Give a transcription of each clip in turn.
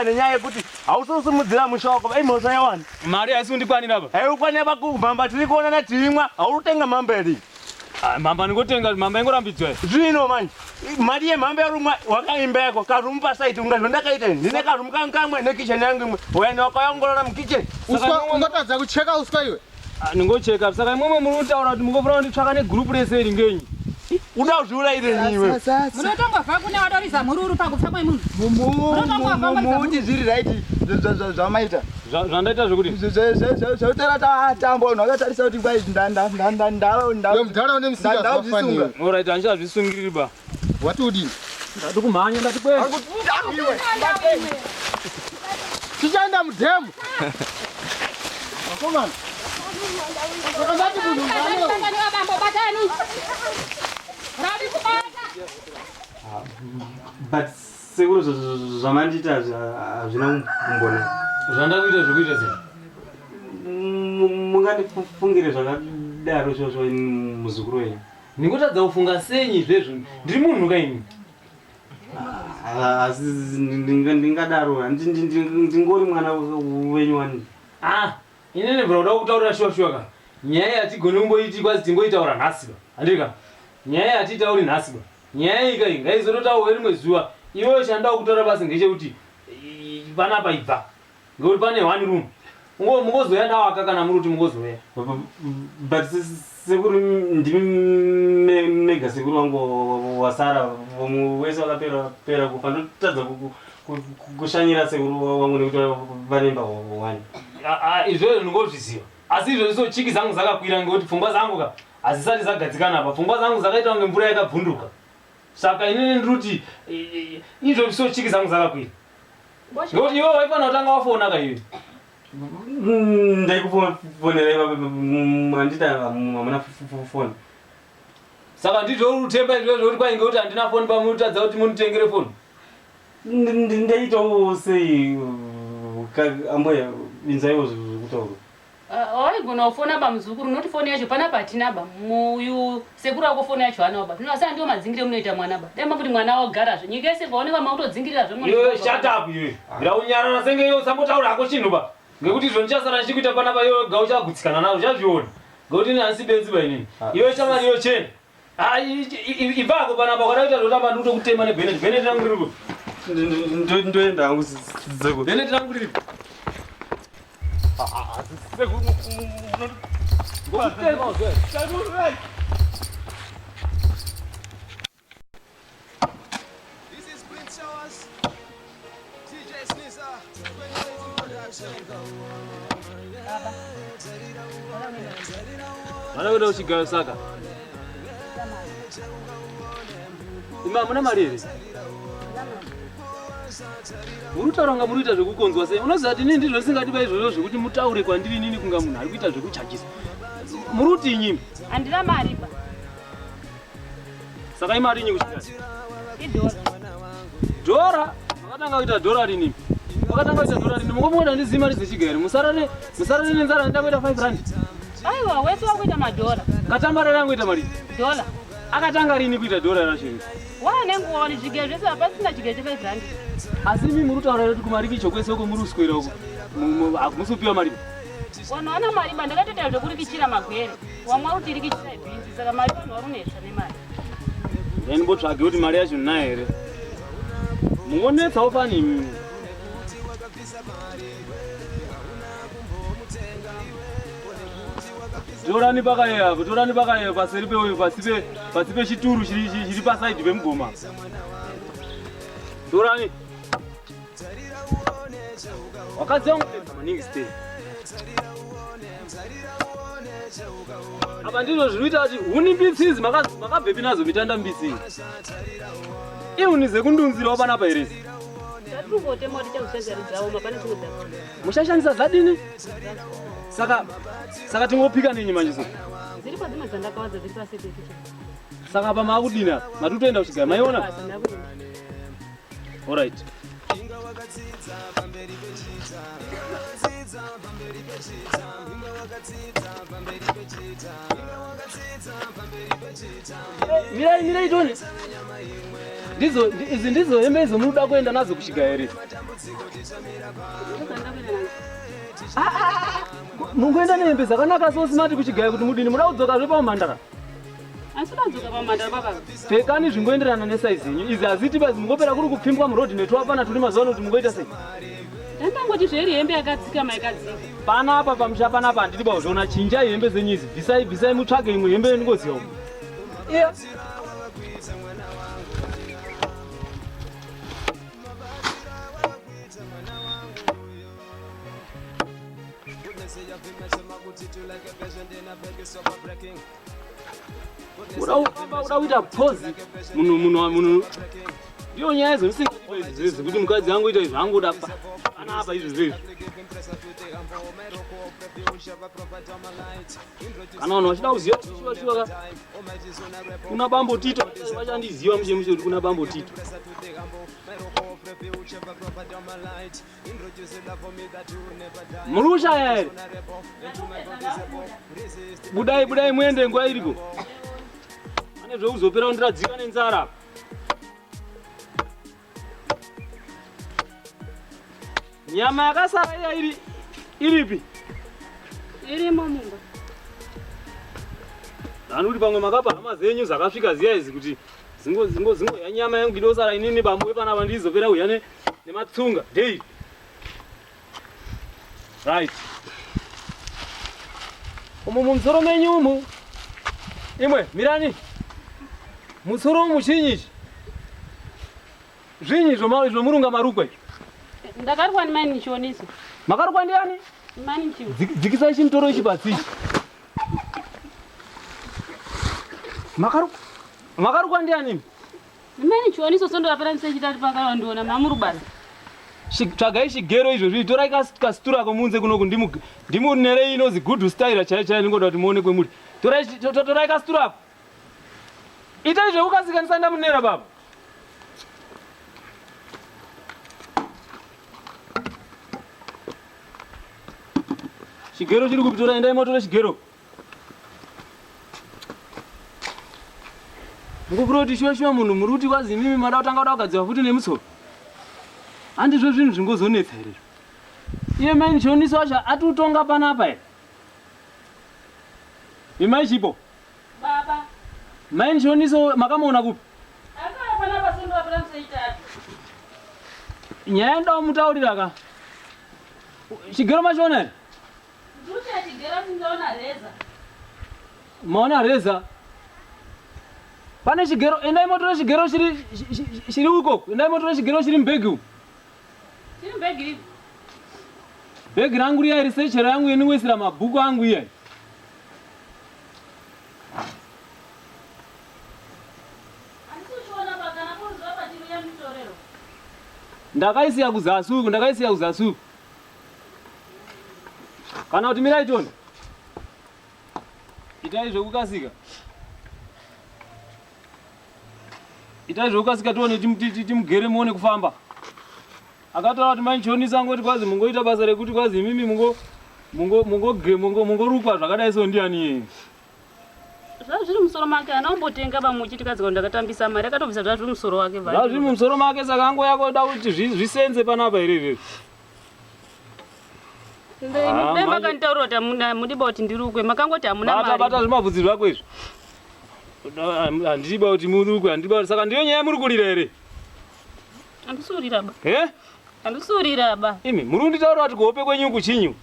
Nenyaya yekuti hausi kusimudzira musha wako imhosva yawani. Mari haisi kundikwanira apa. Haikukwanira pakumhamba tiri kuonana tirimwa hauri kutenga mhamba here? Ah, mhamba ndingotenga mhamba ingorambidzwa. Zvino manje mari yemhamba yarumwa wakaimba yako karumu pasaiti unga zvondakaita ini ndine karumu kangu kamwe nekicheni yangu imwe waenda wakaongorora mukicheni. Uswa ungatadza kucheka uswa iwe. Ah, ndingocheka saka imwemwe muri kutaura kuti mungofanira kunditsvaka negroup rese iri ngenyi uda kuzviurayire iwe munotongobva kune wadorisa mhururu pakufa kwemunhu muti zviri right zvamaita zvandaita zvekuti zvautara tatamba vanhu vakatarisa kuti kwai mudhara une musika orit handichazvisungiriri ba Wati udini? Ndati kumhanya ndati kwenda. Tichaenda mudhemu. Vakomana. Saka ndati munhu ngaano. Bambo batani. Ravi kubata. But sekuru zvamandiita hazvina kumbonaka. Zvandakuita zvekuita sei? Mungandifungire zvakadaro zvozvo muzukuru wenyu. Ndingotadza kufunga senyi izvezvo ndiri munhu ka ini. Ah, asi ndingadaro ndingori mwana wenyu wani. Ah, inini bro uda kutaurira shuwa shuwa ka. Nyaya yatigone kumboiti kwazi tingoitaura nhasi ba. Handiri ka. Nyaya yatitauri nhasi ba. Nyaya iyi ka iyi ngaizototaurwe rimwe zuva. Iwewe chandawo kutaura basi ngechekuti panapa ibva. Ngekuti pane one room. Ungo mungozouya ndawaka kana muri kuti mungozouya. But sekuru ndimi mega sekuru wangu wasara vamwe wese vakapera pera kufa ndotadza kushanyira sekuru wangu nekuti vane imba one. Izvozvo ndingozviziva. Asi izvozvo so chiki dzangu dzakakwira ngekuti pfungwa dzangu ka hadzisati dzagadzikana apa. Pfungwa dzangu dzakaita kunge mvura yakabvunduka. Saka inini ndiri kuti izvozvo so chiki dzangu dzakakwira. Ngekuti iwe waifanira kutanga wafona ka iwe. Ndaikufonera handiti hamuna foni. Saka ndizvo uri kutemba izvozvo zvekuti kwai ngekuti handina foni pamutadza kuti munditengere foni. Ndaitawo sei ambuya inzaiwo zvekutaura. Ah, waigona kufona ba muzukuru noti foni yacho panapa hatina ba uyu sekuru wako foni yacho hanawo ba asi andiwo madzingire munoita mwana ba dai makuti mwana wagarazve nyika yese vaonekwa makutodzingirira zve iwe shut up iwe bira unyarara senge iwe usambotaura hako chinhu ba ngekuti izvo ndichasara ndichikuita panapa iwe ga uchagutsikana nazvo uchazviona ngekuti ini handisi benzi ba inini ah. iwe shamwari iwe chena ah, ibvako panapa ukada kuita zvotamba ndikutokutema nebheneti bheneti rangu riri kupi ndoenda hangu bheneti rangu riri Vana kuenda kuchigayo saka. Imi hamuna mari here? Muri kutaura kunga muri kuita zvekukonzwa sei? Unoziva kuti inini ndizvo ndisingadi paizvozvo zvekuti mutaure kwandiri inini kunga munhu ari kuita zvekuchajisa. Muri kuti inyimi? Handina mari ba. Saka imari inyi kuchigaya? Idhora. Dhora? Makatanga kuita dhora rini? Makatanga kuita dhora rini? Mungomuona ndizivi mari dzechigaya here? Musarare, musarare nenzara ndida kuita 5 rand. Aiwa, wese wakuita madhora. Katambara rangu mari. Dhola. Akatanga rini kuita dhora racho iri? Wane nguva wani zvigeyo zvese hapasina chigeyo che 5 rand. Asi imi muri kutaura kuti kumarikicho kwese uko muri kuswera uko. Hamusi kupiwa mari. Vanhu vana mari ba ndakatoita zvekurikichira magwere. Wamwe vari kutirikichira bhinzi saka mari vanhu vari kunetsa nemari. Ndimbotsvage kuti mari yacho ndinayo here. Mungonetsawo fani imi. Torani pakaye apo, torani pakaye paseri pe pasi pe pasi pechituru chiri chiri pasaidi pemugoma. Torani. Wakadzi wangu maningi stay. Apa ndizvo zvinoita kuti huni mbitsi idzi makabvepi nazo mitanda mbitsi idzi. Ihuni dzekundunzirawo panapa here idzi? Muchashandisa zvadini? Saka saka tingopika nenyi manje so? Dziripo dzimwe dzandakawadza dziri pasete kitchen. Saka apa maakudini apa? Mati kutoenda kuchigaya maiona? Alright. Mirai, mirai tione. Ndizo izi ndizo hembe idzo munoda kuenda nadzo kusvika here? Ah, ah, ah, mungoenda nehembe dzakanaka so smart kuchigaya kuti mudini muda kudzokazve pamhandara. Asi dadzoka pamhandara baba. Pfekani zvingoenderana nesaizi yenyu. Izi haziti bazi mungopera kuri kupfimbwa muroad netwapana turi mazuva ano kuti mungoita sei? Ndangoti zveri hembe yakadzika maikadzika. Panapa pamusha panapa handidi bauzviona chinjai hembe dzenyu idzi bvisai bvisai mutsvage imwe hembe yendingoziva umu. Iya. Uda uda kuita pose munhu munhu munhu ndiyo nyaya idzo ndisingadi izvi kuti mukadzi angoita izvi angoda panapa izvi zvezvi kana vanhu vachida kuziva kuti shuwa shuwa ka kuna bambo Tito vachandiziva mushe mushe kuti kuna bambo Tito. Muri kushaya here? Budai budai muende nguva iriko. Pane zvekuzopera kundiradzika nenzara apa. Nyama yakasara iya iri iripi? Irimo mumba. Ndani kuti pamwe makapa hama dzenyu dzakasvika ziya idzi kuti zingo zingo zingo ya nyama yangu idosara inini bambo wepanapa ndizopera kuya ne nematsunga dei. Right. Umu mumusoro menyu umu. Imwe mirani. Musoro umu chinyi ichi? Zvinyi zvomurunga marukwa izvi? Ndakarukwa ndimai Chioniso. Makarukwa ndiani? Mani Chiu. Dzikisai chimutoro ichi pasi ichi. Makarukwa makarukwa ndiani? Ndimai Chioniso sondo rapera musechitatu pakawandiona mamuri basa. Tsvagai chigero izvozvi torai kastura komunze kunoku ndimunerei inozi good style chaiyo chaiyo ndingoda kuti muone kwemuri. Torai torai kastura ako. Itai zvekukasika ndisati ndamunera baba. Chigero chiri kupi? Torai endai motore chigero. Mukupura kuti shuwa shuwa munhu muri kuti kwazi imimi mada kutanga kuda kugadzirwa futi nemusoro. Handizvo zvinhu zvingozonetsa here izvo. Iye mai Chioniso wacho ati utonga panapa here? Imai Chipo. Baba. Mai Chioniso makamuona kupi? Akauya panapa sondo rapera musechitatu. Nyaya ndoda kumutaurira ka. Chigero machiona here? Nducha chigero sindaona reza. Maona reza? Pane chigero, endai motore chigero chiri chiri uko. Endai motore chigero chiri mubhegi umu. Chiri mubhegi ripi? Bhegi rangu riya iri sechero yangu yendingoisira mabhuku angu iya. Handisi kuchiona pa kana kuziva pachiri uya mutorero. Ndakaisiya kuzasi uku, ndakaisiya kuzasi uku. Kana kuti mirai tione. Itai zvekukasika. Itai zvekukasika tione timugere muone kufamba. Akataura kuti mai Chonisa angoti kwazi mungoita basa rekuti kwazi imimi mungo mungo mungo mungo mungorukwa zvakadai so ndiani iyeye. Zvazviri musoro make ana umbotenga bamuchiti kadzi ndakatambisa mari akatobvisa zvazviri musoro wake va. Zvazviri musoro make saka angouya koda kuti zvisenze panapa here izvezvi. Ah, Dai makanditaurira kuti hamuna mudiba kuti ndirukwe makangoti hamuna Bata bata mari. zvimabvudzi zvako izvi. Handiba kuti murukwe handiba saka ndiyo nyaya muri kurira here? Handisurira ba. Eh? Handisurira ba. Imi muri kunditaurira kuti kuhope kwenyu kuchinyu.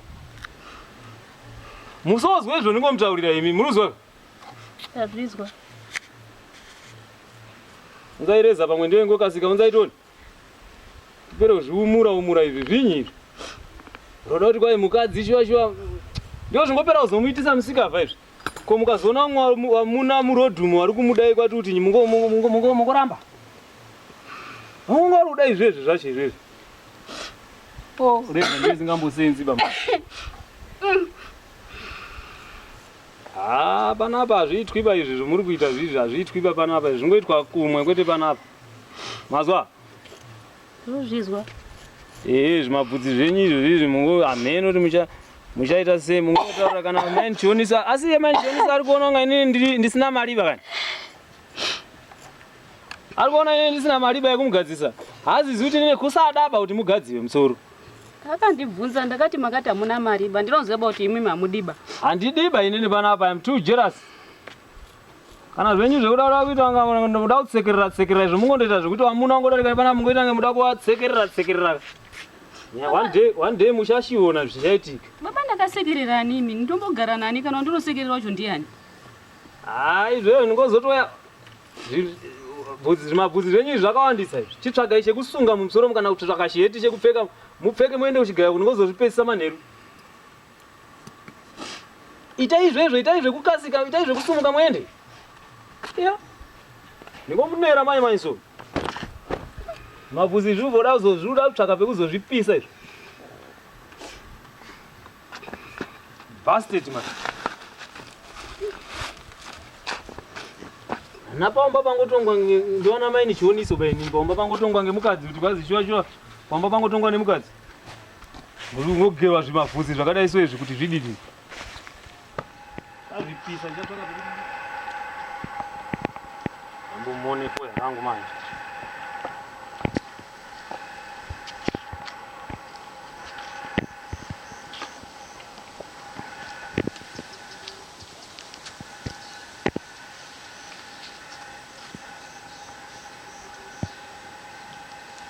Musozwe izvo ndingomutaurira imi muri kuzwa? Tazvizwa. Unzaireza pamwe ndiyo ingokasika unzaitoni. Tipere kuzviumura umura izvi zvinyi izvi. Roda kuti kwai mukadzi shuwa shuwa ndizvo zvingopera kuzomuitisa musikavha izvi. Ko mukazoona umwe wamuna murodhumu wari kumudai kwati kuti mungo mungo mungo mungoramba. Mungo uri kuda izvezvi zvacho izvezvi. Oh, reza ndiyo isingambosenzi baba. Ah, panapa hazviitwi ba izvi zvomuri kuita zvizvi hazviitwi ba panapa izvi zvingoitwa kumwe kwete panapa. Mazwa? Ndozvizwa. Ee, zvimabvudzi zvenyu izvo zvizvi mungo hameno kuti mucha muchaita sei mungotaura kana mai ndichionisa asi iye mai ndichionisa ari kuona kunga inini ndiri ndisina mariba kani. Ari kuona inini ndisina mariba yekumugadzisa. Haazizi kuti inini kusadaba kuti mugadziwe musoro. Akandibvunza ndakati makati hamuna mariba ndinonzwa ba kuti imimi hamudiba. Handidiba inini panapa I'm too jealous. Kana zvenyu zvekuda kuda kuita kunga muda kutsekerera tsekerera izvo mungondoita zvekuti vamuna vangodarika pana mungoita kunge muda kuvatsekerera tsekerera. Yeah, one day muchashiona zvichaitika. Baba ndakasekerera ani imi? Ndombogara nani kana ndinosekerera wacho ndiani? Hayi izvozvo ndingozotoya zvimabvudzi zvenyu izvi zvakawandisa izvi. Chitsvagai chekusunga mumusoro kana kutsvaka chiheti chekupfeka mupfeke muende kuchigayo ndingozozvipedzisa manheru. Itai izvezvo, itai zvekukasika, itai zvekusumuka muende. Yeah. Ndingomunera mai mai so. Mabvudzi izvi uvoda kuzozviuda kutsvaka pekuzozvipisa izvi. Bastard man. Napaomba pangotongwa ndiwana mai nichioniso baini paomba pangotongwa ngemukadzi kuti kwazi shuwa shuwa paomba pangotongwa nemukadzi. Unogerwa zvimavhudzi zvakadai so izvi kuti zvidini? Azvipisa ndichatsvaka pekuti ndambomone foya rangu manje.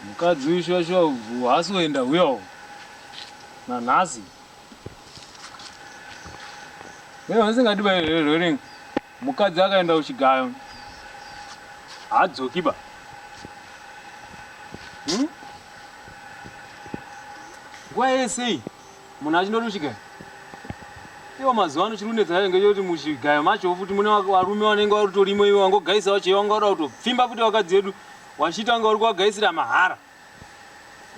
Mukadzi uyu shuwa shuwa haasi kuenda huya nanhasi. Wewe usingadi bairerering mukadzi akaenda kuchigayo haadzoki ba. Nguva yese iyi munhu achindoti kuchigayo. Iwo mazuva ano chiri kunetsa chacho ngechekuti muchigayo macho futi mune varume vanenge varitorimo ivo vangogaisa vacho vanga voda kutopfimba futi vakadzi vedu vachiita kunge vari kuvagaisira mahara.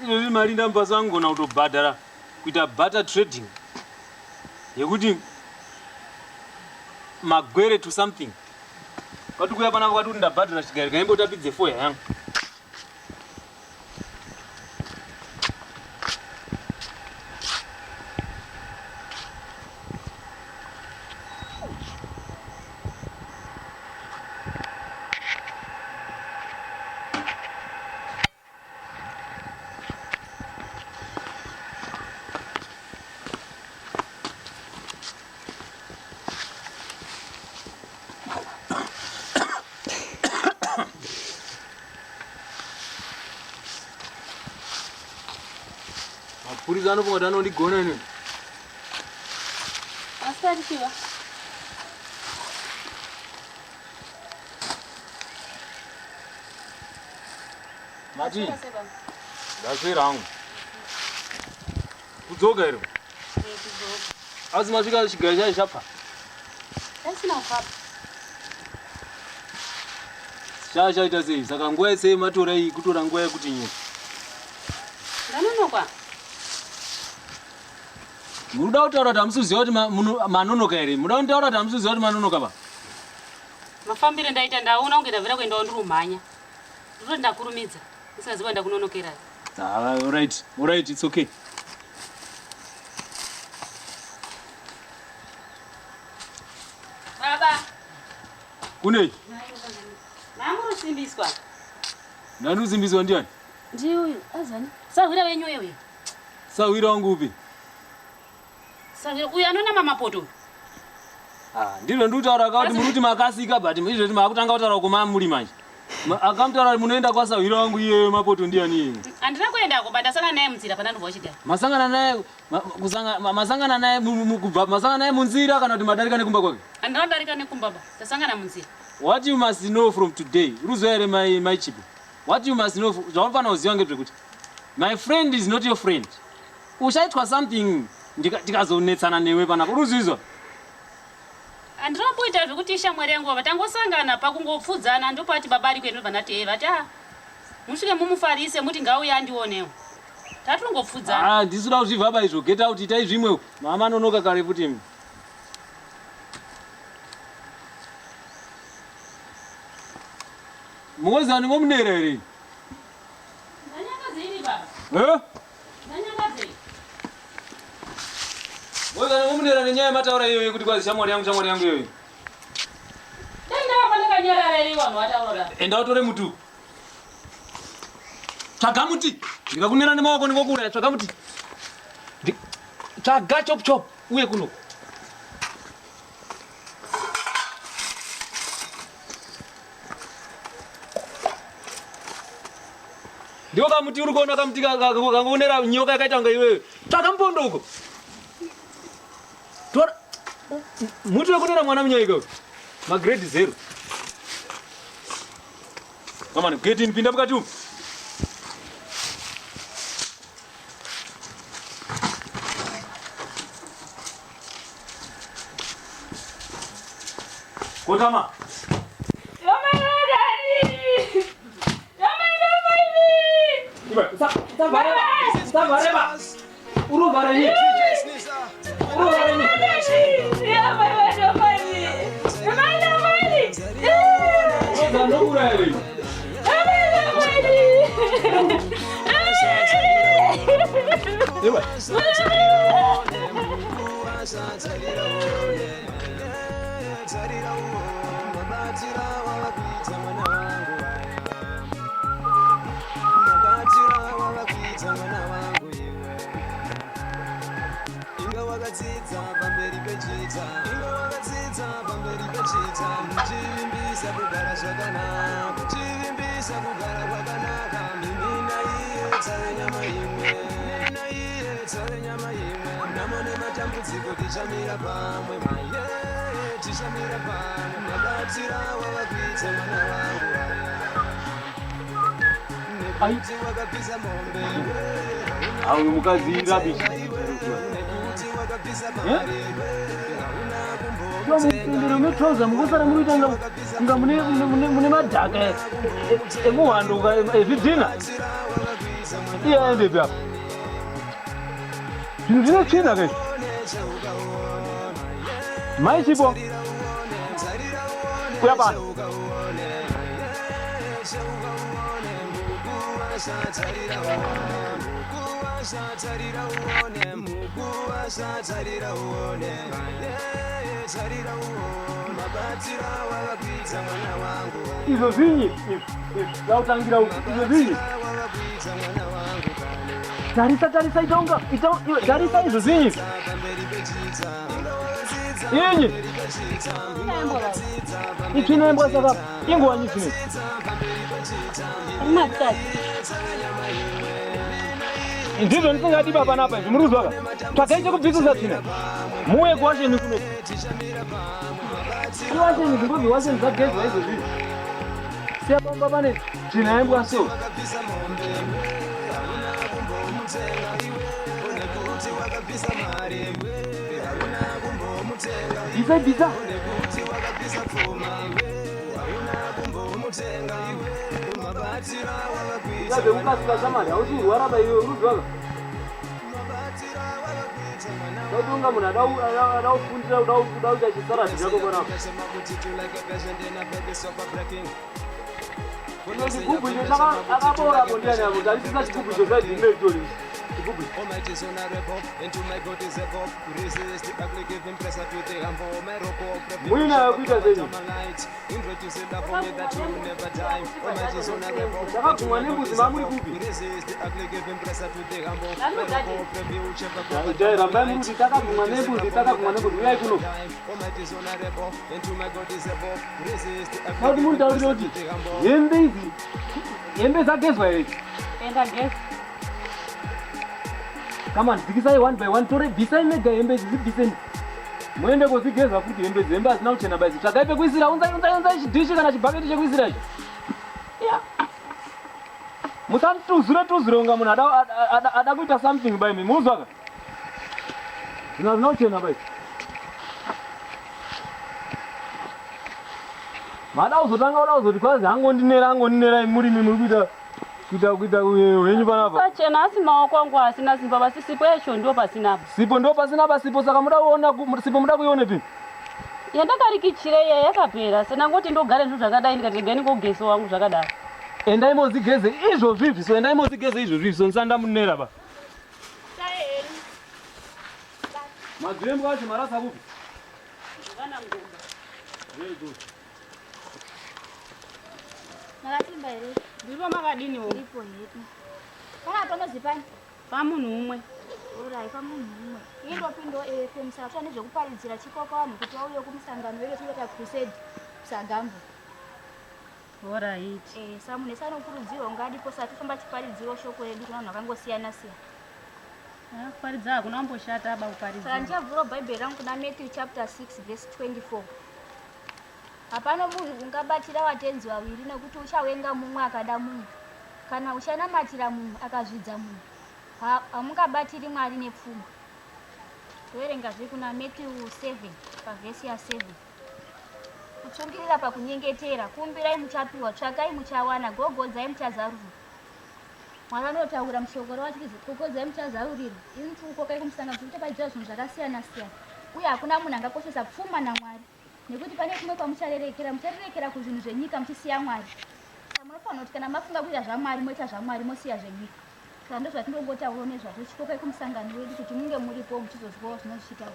Izvozvi mari ndamupasa angogona kutobhadhara kuita butter trading yekuti magwere to something. Kwati kuuya panapa kwati kuti ndabhadhara chigayo kaimbotapidze foya yangu. Mapurisa anofunga kuti anondigona ini. Asati chiva. Mati. Ndaswera hangu. Kudzoka here? Asi masvika chigayo chacho chapfa. Asina kufamba. Chaa chaita sei? Saka nguva yese matora iyi kutora nguva yekuti nyika. Ndanonoka. Munoda kutaura kuti hamusi kuziva kuti manonoka here? Munoda kutaura kuti hamusi kuziva kuti manonoka ba? Mafambire ndaita ndaona kunge ndabvira kuendawo ndiri kumhanya. Ndototi ndakurumidza. Ndisingazivi ndakunonokera. Ah, all right. All right, it's okay. Baba. Kunei? Mamurusimbiswa. Ndanusimbiswa ndiani? Ndiye uyu, azani. Sahwira wenyu uyu. Sahwira wangu upi? Sahwira uyu anonama mapoto. Ah, ndizvo ndikutaura ka kuti muri kuti makasika but izvezvi makutanga kutaura kuma muri manje. Akamutaura kuti munoenda kwasahwira wangu iyeyo mapoto ndiani iyeyo? Handina kuendako but ndasangana naye munzira pandandobva kuchigaro. Masangana naye kusanga masangana naye kubva masangana naye munzira kana kuti madarika nekumba kwake? Handina kudarika nekumba ba. Tasangana munzira. What you must know from today, ruziva here mai mai Chipo? What you must know zvaunofanira kuziva ngezvekuti my friend is not your friend. Uchaitwa something tikazonetsana newe panapa. Uruzvizwa? Handinomboita zvekuti ishamwari yangu baba tangosangana pakungopfudzana ndopati baba ari kuenda ndobva ndati ee vati ah musvike mumufarise muti ngauye andionewo. Tatongopfudzana. Ah, ndisida kuzvibva ba izvo. Get out, itai zvimwe. Mama anonoka kare futi imi. Mungoziva ndingomunera here? Ndanyanga dzini baba. Eh? Kana mumunera nenyaya yamataura iyoyo yekuti kwazi shamwari yangu shamwari yangu iyoyo. Dai ndaramba ndakanyarara iri vanhu vataura. Enda utore muti. Tsvaga muti. Ndikakunera nemaoko ndingokuuraya. Tsvaga muti. Tsvaga chop chop uye kuno. Ndiko kamuti uri kuona kamuti kangoonera nyoka yakaita kunge iwewe. Tsvaga mupondo uko. Tora muti wekunera mwana munyaika uyu. Magrade zero. Come on, get in, pinda mukati umu. Kotama. Auyu mukadzi irabishi. Mupindiro metrouser mukosara muri kuita kunga mune madhaka emuhando ezvidhina. Iye aendepi apa? Zvinhu zvine tsvina kaizvi. Mai Chipo. Uya pano. Izvo zvinyi izvi izvi zvakutangira uku izvo zvinyi tarisa tarisa itaunga ita iwe tarisa izvo zvinyi izvi inyi itsvina yembwa saka inguwanyi tsvina ndizvo ndisingadi baba napa izvi muri kuzwaka tsvagai chekubvisisa tsvina muuye kuwasheni kuno iwasheni zingobvi washeni zvagezwa izvozvi siya pamba pane tsvina yembwa so bvisa bvisa Ukasika shamwari hausi kurwara ba iwe uri kuzwaka Sauti munhu ada kufundira kuda kuita chisaradi chako panapa. Chigubhu icho akabora apo ndiani apo tarisisa chigubhu icho saidi imetori chigubhu muinayo kuita sei Takagumwa nembuzi mamuri kupi? Jai rambai muri kuti takagumwa nembuzi takagumwa nembuzi uyai kuno. Sauti muntaurire kuti hembe idzi hembe dzagezwa here? Enda geza. Come on, dzikisai one by one, tore bvisai mega hembe idzi dzibviseni. Muende kozigeza futi hembe idzi, hembe hadzina kuchena ba idzi. Tsvagai pekuisira, unzai unzai unzai chidhishi kana chibhaketi chekuisira ichi. Yeah. Musatuzure tuzure unga munhu ada, ada, ada, ada kuita something by me. Muzwaka. Zvinhu hazvina kuchena ba idzi. Mada kuzotanga kuda kuzoti kwazi angondinera angondinera murimi muri kuita kuita kuita henyu panapa. Sachena asi maoko angu asina simba basi sipo yacho ndo pasina. Sipo ndo pasina ba sipo saka muda kuona sipo muda kuionepi? Yandakarikichira iya yakapera sena ngoti ndogara zvinhu zvakadai ndikati regai ndingogesa wangu zvakadaro. Endai mozigeze izvozvi izvi so endai mozigeze izvozvi izvi so ndisanda munera ba. Madzirembo acho marasa kupi? Vana mugomba. Very good. Makasimba here? Ndiripo makadiniwo? Ndipo hedu. Pana panozi pani? Pamunhu umwe. Orai pamunhu umwe. Ini ndopindawo AFM saka nezvekuparidzira chikoko vanhu kuti vauye kumusangano wedu tinoita crusade kuSagambo. Oraiti. Eh, sa munhu ese anokurudzirwa kunge adipo saka tifamba chiparidziro shoko redu kuna vanhu vakangosiyana siyana. Ah, kuparidza hakuna kumboshata ba kuparidza. Saka ndichavhura Bhaibheri rangu kuna Matthew chapter 6 verse 24. Hapano munhu ungabatira vatenzi vaviri nokuti uchawenga mumwe akada mumwe, kana uchanamatira mumwe akazvidza mumwe. Hamungabatiri Mwari nepfuma. Toverengazve kuna Matthew 7 pavhesi ya 7. Kutsungirira pakunyengetera, kumbirai muchapiwa, tsvakai muchawana, gogodzai muchazarurwa. Mwari vanotaura mushoko ravo vachiti gogodzai muchazarurirwa. Ini tikukokai kumusangano tiri zvinhu zvakasiyana siyana. Uye hakuna munhu angakoshesa pfuma naMwari. Nekuti pane kumwe kwamucharerekera, mucharerekera kuzvinhu zvenyika muchisiya Mwari. Saka munofanira kuti kana mafunga kuita zvaMwari moita zvaMwari mosiya zvenyika. Saka ndozvatinongotaurawo nezvazvo chikokai kumusangano wedu kuti munge muripo muchizozwawo zvinozvichitaura.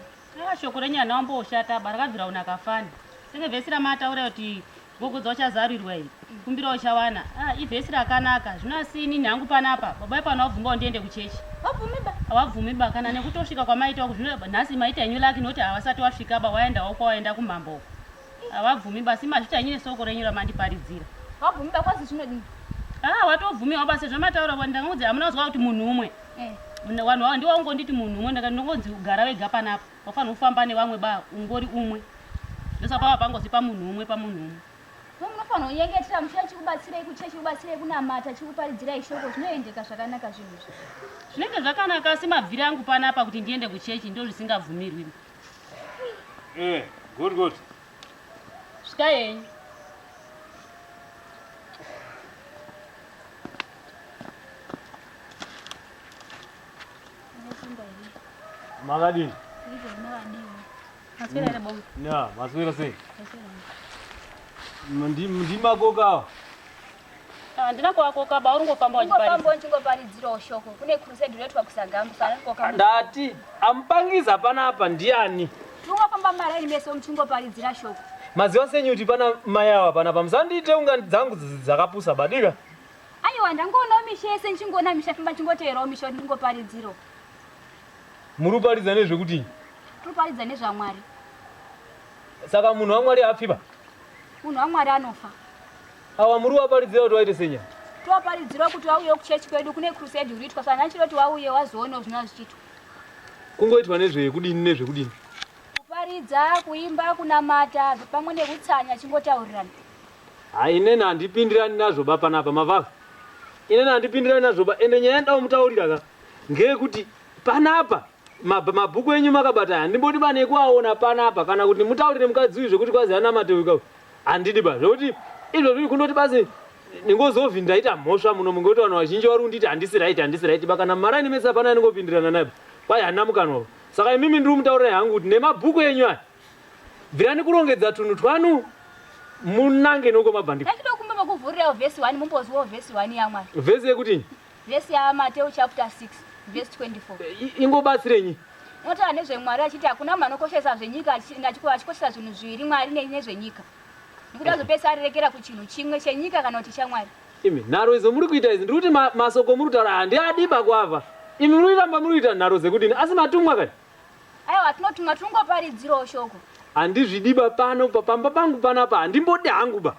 Ah, shoko renyu hana wamboshata ba rakabvira kunaka fani. Senge vhesi ramataura kuti gogodza uchazarurirwa iri, kumbira uchawana. Ah, ivhesi rakanaka. Zvino asi inini hangu panapa, baba pano wabvuma ndiende kuchechi. Wabvumi ba? Hawabvumi ba kana nekutosvika kwamaita uku zvino nhasi maita henyu lucky nokuti havasati wasvika ba waendawo kwawaenda kumambo uku. Hawabvumi ba, asi mazvita henyu nesoko renyu ramandiparidzira. Wabvumi ba kwazi zvinodini? Ah, watobvumiwa ba sezvo mataura ba ndangonzi hamuna kuzwa kuti munhu umwe. Eh. Vanhu ava ndiwo wangonditi munhu umwe ndaka ndongonzi gara wega panapa. Wafanira kufamba nevamwe ba ungori umwe. Ndosaka pava pangozi pamunhu umwe pamunhu umwe. Munofanira kunyengetera muchiya chikubatsirei kuchechi kubatsirei kunamata chikuparidzirai shoko zvinoendeka zvakanaka zvinhu izvi. Zvinenge zvakanaka asi mabviri angu panapa kuti ndiende kuchechi ndo zvisingabvumirwi. Eh, good good. Svikai henyu. Makadini? Maswera here bongo? Ya, maswera sei? Ndimakoka awa. Handina kuvakoka ba uri ngofamba uchiparidza. Ungofamba uchingoparidzirawo shoko. Kune crusade inoitwa kuSagambo saka ndikoka. Ndati amupangiza panapa ndiani? Tingofamba maraini mese muchingoparidzira shoko. Maziva senyu kuti pana mai awa panapa musandiite unga dzangu dzakapusa badika. Aiwa ndangoonawo misha yese ndichingoona misha famba ndichingoteerawo misha kuti ndingoparidzirawo. Muri kuparidza nezvekuti? Tiri kuparidza nezvaMwari. Saka munhu waMwari haafi ba? Munhu waMwari anofa. Awa muri waparidzira kuti waite senya? Tiwaparidzira kuti wauye kuchechi kwedu kune crusade iri kuitwa saka ndachida kuti wauye wazoonawo zvinova zvichiitwa. Kungoitwa nezvekudini nezvekudini? Kuparidza, kuimba, kunamata pamwe nekutsanya chingotaurirana. Hai inini handipindirani nazvo ba panapa mavava. Inini handipindirani nazvo ba ende nyaya yandawo mutaurira ka ngeyekuti panapa mabhuku enyu makabata handimbodi ba nekuaona panapa kana kuti mutaurire mukadzi uyu zvekuti kwazi anamate uyu ka handidi ba zvekuti izvozvi kundoti basi ndingozovhi ndaita mhosva muno mungoti vanhu vazhinji vari kunditi handisi right handisi right ba kana mumaraini mese hapana andingopindirana naye kwai handina mukanwa saka imimi ndiri kumutaurirai hangu kuti nemabhuku enyu aya bvirani kurongedza tunhu twanu munange noko mabva ndiko. Ndachida kumba makuvhurirawo vhesi 1 mumbozwawo vhesi 1 yaMwari. Vhesi yekuti? Vhesi yaMateo chapter 6 vhesi 24. Ingobatsirenyi? Inotaura nezveMwari achiti hakuna munhu anokoshesa zvenyika achikoshesa zvinhu zviviri Mwari nezvenyika. Nekuti azopesa arerekera kuchinhu chimwe chenyika kana kuti chaMwari. Imi nharo idzo muri kuita idzi ndiri kuti masoko muri kutaura handiadiba kwava. Imi muri kuramba muri kuita nharo dzekudini asi matumwa kani? Aiwa tinotumwa tinongoparidzirawo shoko. Handizvidiba pano pamba pangu panapa handimbodi hangu ba.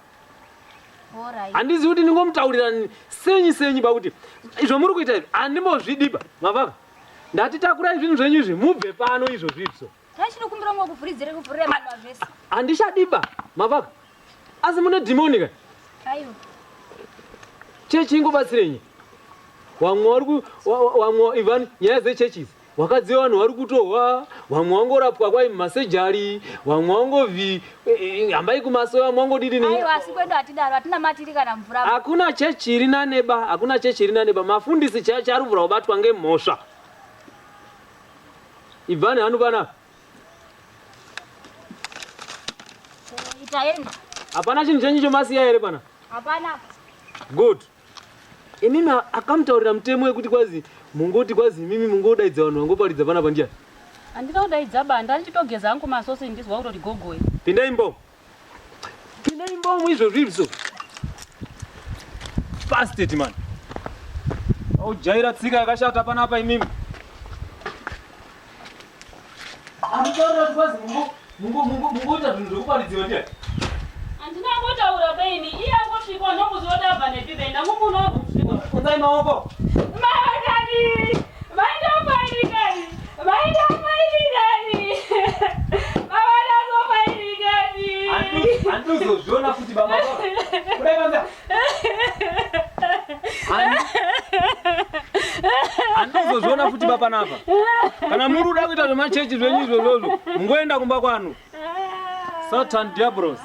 Alright. Handizivi kuti ndingomutaurira senyi senyi pakuti izvo muri kuita izvi handimbozvidiba mavaka. Ndati takurai zvinhu zvenyu izvi mubve pano izvozvi izvo. Tachinokumbira ngo kuvhuridzire kuvhurira mavhesi. Handichadiba mavaka. Asi mune dhimoni ka? Aiwa. Chechi ingobatsirenyi? Wamwe vari wamwe Ivan nyaya dzechechi idzi. Wakadzi vanhu vari kutohwa, vamwe vangorapwa kwai mumasejari, vamwe vangovhi hambai kumasowe, vamwe vangodidi. Aiwa asi kwedu hatidaro, hatina matiri kana mvura. Hakuna chechi iri naneba, hakuna chechi iri naneba. Mafundisi charuvura kubatwa ngemhosva. Ibvani hanu panapa. Itaenda. Hapana chinhu chenyu chomasiya here pana? Hapana. Good. Imimi akamutaurira mutemo wekuti kwazi mungoti kwazi imimi mungodaidza vanhu vangoparidza panapa ndiani? Handina kudaidza ba, ndachitogeza hangu masosi ndizwa kutoti gogoi. Pindai imbomo. Pindai imbomo izvozvo izvo. Bastard man. Aujaira tsika yakashata panapa imimi. Amutaura kuti kwazi mungoita zvinhu zvekuparidziwa ndiye. Handina kutaura beini, iye angosvikwa ndokuziva kuti abva nepi bei, ndangumunokusvikwa. Unzai maoko. Makani! Maita pairikani! Maita pairikani! Mavanazo pairikani! Handizozviona futi baba. Kudai panza. Handizozviona futi baba napa. Kana muri kuda kuita zvemachechi zvenyu izvozvozvo, mungoenda kumba kwanu. Satan diablos.